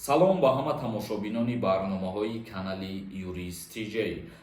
Салом ба ҳама тамошобинони барномаҳои канали Юрист ТЖ.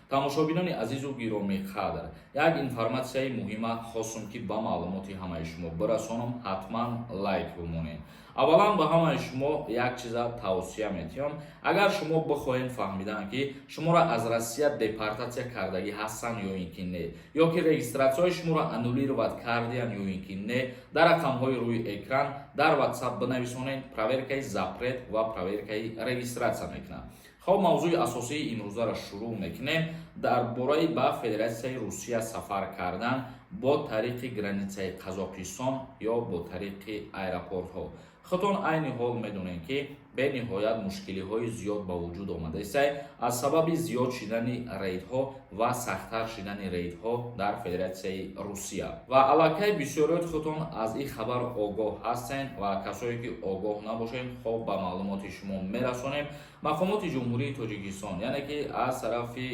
Тамошобинони азизу гиромиқадр, як информатсияи муҳима хостум, ки ба маълумоти ҳамаи шумо бирасонам. Ҳатман лайк бимонед. Аввалан, ба ҳамаи шумо як чиза тавсия метиҳам: агар шумо бихоҳед фаҳмидан, ки шуморо аз Россия депортатсия кардагӣ ҳастанд ё ин ки не, ё ки регистратсияҳои шуморо аннулировать кардиянд ё ин ки не, дар рақамҳои рӯи экран дар WhatsApp бинависонед, проверкаи запрет ва проверкаи регистратсия мекунад. Хоб, мавзӯи асосии имрӯзаро шурӯъ мекунем дар бораи ба Федератсияи Русия сафар кардан бо тариқи границаи Қазоқистон ё бо тариқи аэропортҳо. Худтон айни ҳол медонем, ки бениҳоят мушкилиҳои зиёд ба вуҷуд омадаистай аз сабаби зиёд шидани рейдҳо ва сахттар шидани рейдҳо дар Федератсияи Русия. Ва аллакай бисёриёт худтон аз ин хабар огоҳ ҳастен ва касое ки огоҳ набошед, хоб, ба маълумоти шумо мерасонем. Мақомоти Ҷумҳурии Тоҷикистон, яъне ки аз тарафи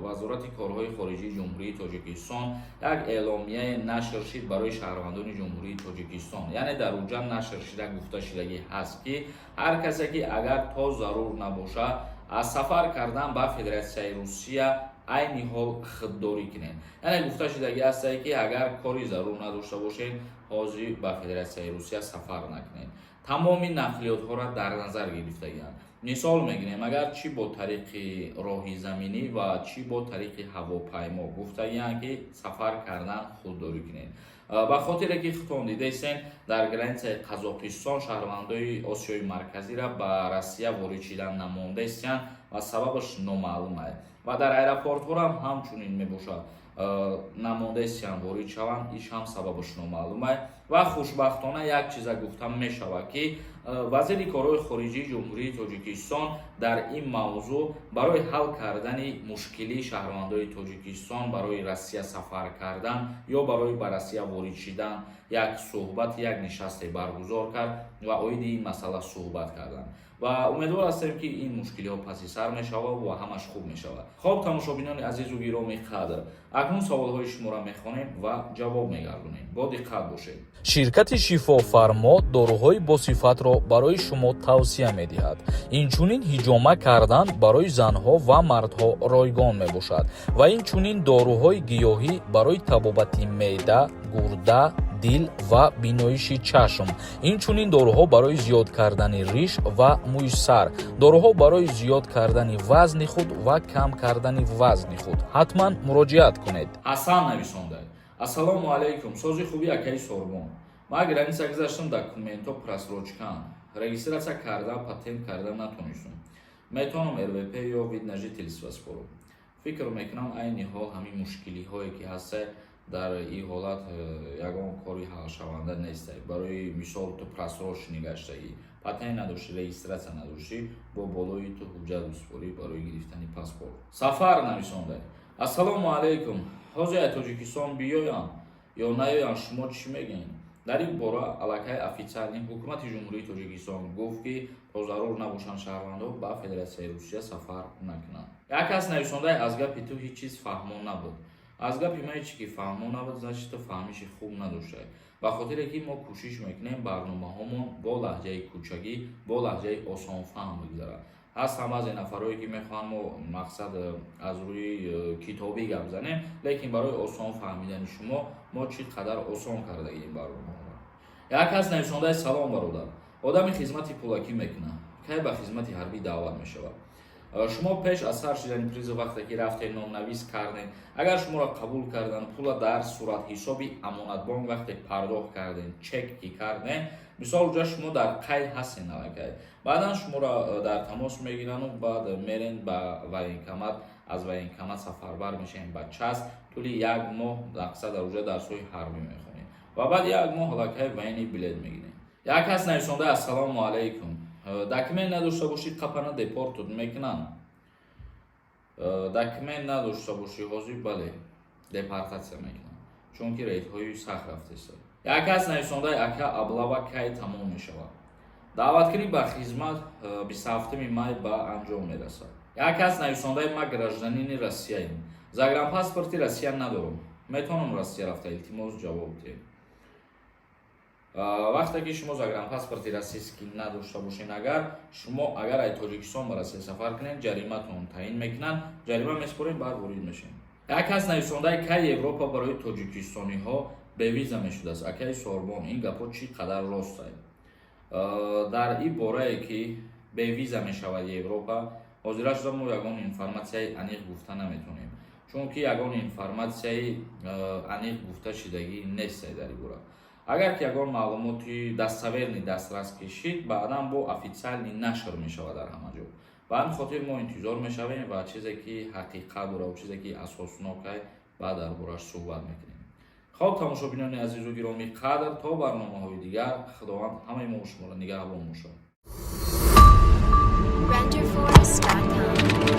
Вазорати корҳои хориҷии Ҷумҳурии Тоҷикистон як эъломияе нашр шид барои шаҳрвандони Ҷумҳурии Тоҷикистон. Яъне дар уҷа нашр шида гуфта шидагӣ ҳаст, ки ҳар касе ки агар то зарур набошад, аз сафар кардан ба Федератсияи Русия айни ҳол худдорӣ кунед. Яъне гуфта шидагӣ ҳастае, ки агар кори зарур надошта бошед, ҳозир ба Федератсияи Русия сафар накунед. Тамоми нақлиётҳоро дар назар гирифтагианд. Мисол мегирем, агар чӣ бо тариқи роҳи заминӣ ва чӣ бо тариқи ҳавопаймо, гуфтагианд, ки сафар кардан худдорӣ кунед, ба хотире ки худтон дидаистен, дар границаи Қазоқистон шаҳрвандои Осиёи Марказиро ба Россия ворид шидан намондаистиянд ва сабабаш номаълум аст. Ва дар аэропортҳоам ҳамчунин мебошад, намондаистиянд ворид шаванд, иш ҳам сабабаш номаълум аст. Ва хушбахтона як чиза гуфта мешавад, ки вазири корҳои хориҷии Ҷумҳурии Тоҷикистон дар ин мавзӯъ барои ҳал кардани мушкилии шаҳрвандои Тоҷикистон барои Россия сафар кардан ё барои ба Россия ворид шидан як суҳбат, як нишасте баргузор кард ва оиди ин масъала суҳбат карданд. Ва умедвор ҳастем, ки ин мушкилиҳо паси сар мешавад ва ҳамаш хуб мешавад. Хоб, тамошобинони азизу гиромӣ қадр, акнун саволҳои шуморо мехонем ва ҷавоб мегардонем. Бо диққат бошед. Ширкати Шифофармо доруҳои босифатро барои шумо тавсия медиҳад. Инчунин ҳиҷома кардан барои занҳо ва мардҳо ройгон мебошад ва инчунин доруҳои гиёҳӣ барои табобати меъда, гурда, дил ва биноиши чашм, инчунин доруҳо барои зиёд кардани риш ва мӯи сар, доруҳо барои зиёд кардани вазни худ ва кам кардани вазни худ. Ҳатман муроҷиат кунед. Ҳасан нависонда: «Ассалому алайкум, сози хуби, акаи Сорбон. Ман граница гузаштам, документҳо просрочкаан, регистрация карда, патент карда натонистум. Метавонам РВП ё вид на жительство спорам?» Фикр мекунам, айни ҳол ҳамин мушкилиҳое ки ҳаста, дар ин ҳолат ягон кори ҳалшаванда нестай. Барои мисол, ту просроченный гаштагӣ, патент надоштӣ, регистрация надоштӣ, бо болои ту ҳуҷҷат бисупорӣ барои гирифтани паспорт. Сафар нависонда: «Ассалому алайкум, ҳозир аз Тоҷикистон биёям ё наёям, шумо чӣ мегӯед?» Дар ин бора аллакай официально ҳукумати Ҷумҳурии Тоҷикистон гуфт, ки то зарур набошанд, шаҳрвандо ба Федератсияи Русия сафар накунанд. Як кас нависондаи: «Аз гапи ту ҳеҷ чиз фаҳмо набуд». Аз гапи ман ҳеҷ ки фаҳмо набуд, значит, ту фаҳмиши хуб надоштаи. Ба хотире ки мо кӯшиш мекунем, барномаҳомон бо лаҳҷаи кӯчагӣ, бо лаҳҷаи осонфаҳм бигзарад. Ҳастанд баъзе нафарое ки мехоҳанд мо мақсад аз рӯи китобӣ гап занем, лекин барои осон фаҳмидани шумо мо чӣ қадар осон кардагием барномаҳоро. Як кас нависондаи: «Салом, бародар. Одами хизмати пулакӣ мекунад, кай ба хизмати ҳарбӣ даъват мешавад?» Шумо пеш аз сар шидани призыв, вақте ки рафтед, номнавис кардем, агар шуморо қабул кардан, пула дар суратҳисоби Амонатбонк вақте пардохт кардем, чек ки кардем, мисол, уҷа шумо дар қайд ҳастен аллакай. Баъдан шуморо дар тамос мегирану баъд мерен ба военкомат, аз военкомат сафарбар мешавем ба часть. Тӯли як моҳ мақсад дар уҷа дарсҳои ҳарбӣ мехонем ва баъд як моҳ аллакай военный билет мегирем. Як кас нависонда: «Ассалому алайкум, документ надошта бошӣ, қапана депортут мекунанд?» Документ надошта бошӣ, ҳозир бале, депортатсия мекунанд, чунки рейдҳои сахт рафтеста. Як кас нависондаи: «Ака, облава кай тамом мешавад?» Даъваткунӣ ба хизмат 27 май ба анҷом мерасад. Як кас нависондаи: «Ма гражданини Россияем, загранпаспорти Россия надорам, метавонам Россия рафта? Илтимос, ҷавоб диҳед». Вақте ки шумо загранпаспорти российский надошта бошед, агар шумо агар ай Тоҷикистон ба Россия сафар кунед, ҷариматон таъин мекунанд, ҷарима меспоред, баъд ворид мешавед. Як кас нависондаи: «Кай Европа барои тоҷикистониҳо бевиза мешудааст, акаи Сорбон, ин гапҳо чӣ қадар ростае?» Дар ин борае ки бевиза мешавад Европа, ҳозира шуда мо ягон информатсияи аниқ гуфта наметавонем, чунки ягон информатсияи аниқ гуфта шидагӣ нестай дар ин бора. Агар ки ягон маълумоти достоверный дастрас кишид, баъдан бо официальный нашр мешавад дар ҳама ҷо. Ба ҳамин хотир мо интизор мешавем ва чизе ки ҳақиқат дорад, чизе ки асоснокай, баъд дар бораш суҳбат мекунем. Хоб, тамошобинони азизу гиромӣ қадр, то барномаҳои дигар Худованд ҳамаи мо шуморо нигаҳбон бошад. Renderforest.com.